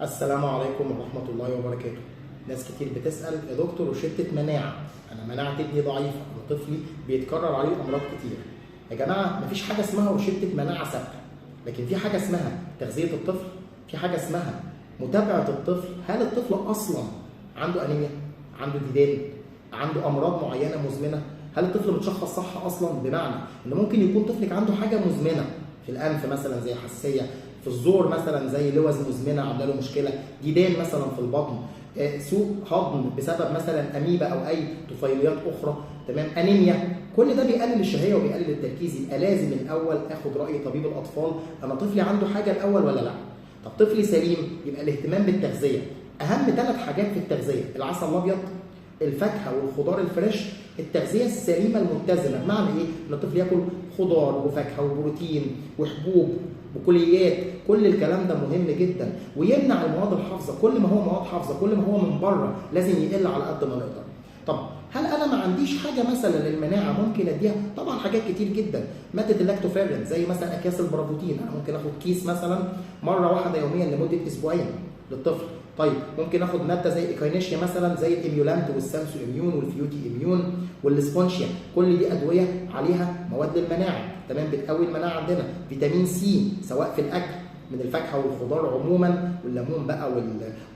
السلام عليكم ورحمة الله وبركاته. ناس كتير بتسأل يا دكتور روشتة مناعة، أنا مناعة ابني ضعيفة، أنا طفلي بيتكرر عليه أمراض كتير. يا جماعة مفيش حاجة اسمها روشتة مناعة ثابتة، لكن في حاجة اسمها تغذية الطفل، في حاجة اسمها متابعة الطفل. هل الطفل أصلا عنده أنيميا؟ عنده ديدان؟ عنده أمراض معينة مزمنة؟ هل الطفل متشخص صح أصلا؟ بمعنى إن ممكن يكون طفلك عنده حاجة مزمنة في الأنف مثلا زي حساسية، في الزور مثلا زي لوز مزمنة عامله له مشكلة، ديدان مثلا في البطن، سوء هضم بسبب مثلا اميبا او اي طفيليات اخرى، تمام، انيميا. كل ده بيقلل الشهية وبيقلل التركيز. يبقى لازم الاول اخد راي طبيب الاطفال، انا طفلي عنده حاجة الاول ولا لا؟ طب طفلي سليم، يبقى الاهتمام بالتغذية. اهم 3 حاجات في التغذية: العسل الابيض، الفاكهة والخضار ال fresh، التغذية السليمة المتزنه. بمعنى ايه؟ ان الطفل ياكل خضار وفاكهة وبروتين وحبوب وكليات، كل الكلام ده مهم جدا. ويمنع المواد الحافظة، كل ما هو مواد حافظه كل ما هو من بره لازم يقل على قد ما نقدر. طب هل انا ما عنديش حاجة مثلا للمناعه ممكن اديها؟ طبعا حاجات كتير جدا. مادة اللاكتوفيرين زي مثلا اكياس البرافوتين، انا ممكن اخد كيس مثلا مرة واحدة يوميا لمدة اسبوعين للطفل. طيب ممكن اخد مادة زي echinacea مثلا، زي الاميولانت والسامسو اميون والفيوتي اميون والسبونشيا، كل دي ادوية عليها مواد للمناعه، تمام، بتقوي المناعة عندنا. فيتامين سي سواء في الاكل من الفاكهة والخضار عموما، والليمون بقى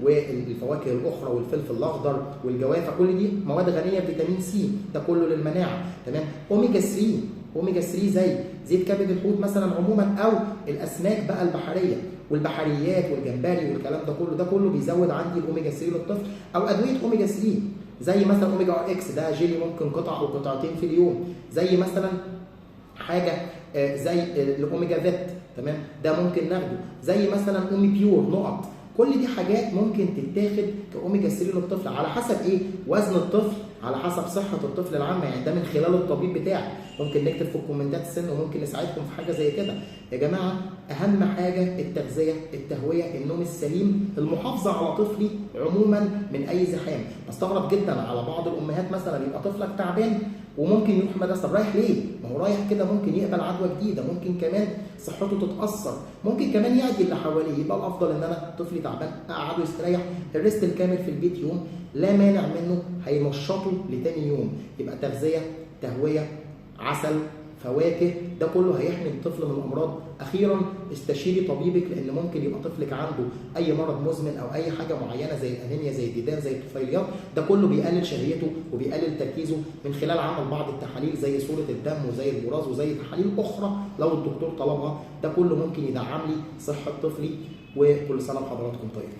والفواكه الاخرى والفلفل الاخضر والجوافه، كل دي مواد غنية بفيتامين سي، ده كله للمناعه، تمام. اوميجا 3، اوميجا 3 زي زيت كبد الحوت مثلا عموما، او الاسماك بقى البحرية والبحريات والجمبري والكلام ده كله، ده كله بيزود عندي الاوميجا 3 للطفل. او ادوية اوميجا 3 زي مثلا اوميجا RX، ده جيلي ممكن قطعه او قطعتين في اليوم، زي مثلا حاجة زي الاوميجا فيت، تمام، ده ممكن ناخده، زي مثلا اومي بيور نقط. كل دي حاجات ممكن تتاخد كاوميجا 3 للطفل على حسب ايه؟ وزن الطفل، على حسب صحة الطفل العامة، يعني ده من خلال الطبيب بتاعك. ممكن نكتب في الكومنتات السن وممكن نساعدكم في حاجة زي كده. يا جماعة اهم حاجة التغذية، التهويه، النوم السليم، المحافظة على طفلي عموما من اي زحام. بستغرب جدا على بعض الامهات مثلا يبقى طفلك تعبان وممكن يروح مدرسه، رايح ليه؟ ما هو رايح كده ممكن يقبل عدوى جديدة، ممكن كمان صحته تتاثر، ممكن كمان يعدي اللي حواليه. يبقى الافضل ان انا طفلي تعبان اقعده يستريح ال rest الكامل في البيت يوم، لا مانع منه، هينشطه لتاني يوم. يبقى تغذية، تهوية، عسل، فواكه، ده كله هيحمي الطفل من الامراض. اخيرا استشيري طبيبك، لان ممكن يبقى طفلك عنده اي مرض مزمن او اي حاجة معينة زي الانيميا، زي الديدان، زي الطفيليات، ده كله بيقلل شهيته وبيقلل تركيزه من خلال عمل بعض التحاليل زي صوره الدم وزي البراز وزي تحاليل اخرى لو الدكتور طلبها. ده كله ممكن يدعم لي صحة طفلي. وكل سنة وحضراتكم طيبين.